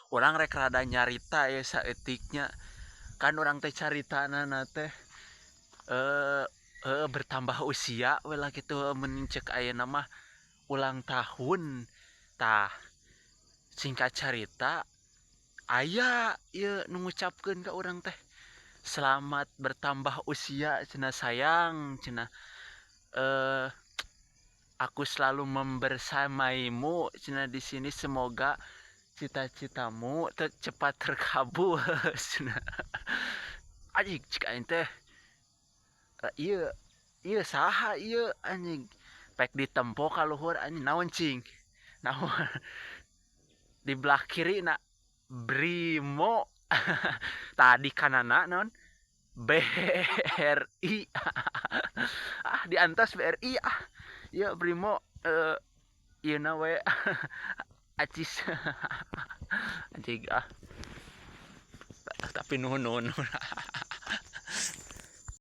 Urang rek rada nyarita ya saeutik nya. Kan urang teh caritana teh eh eh bertambah usia we lah kitu, mun cek ayeuna mah ulang tahun. Tah, singkat carita aya ieu nu ngucapkeun ka urang teh, "Selamat bertambah usia," cenah, "sayang," cenah, "aku selalu membersamaimu," cenah, "di sini, semoga cita-citamu cepat terkabul," cenah. Anjing, cek aing teh, ieu ieu saha ieu, anjing? Pek ditempo ka luhur, anjing, naon cing naon di belah kiri na Brimo, tadi kanana naon, BRI. Ah, di antos BRI. Ah ya, Brimo, ieu na we acis, anjing. Ah, tapi nuhun, nuhun, nuhun.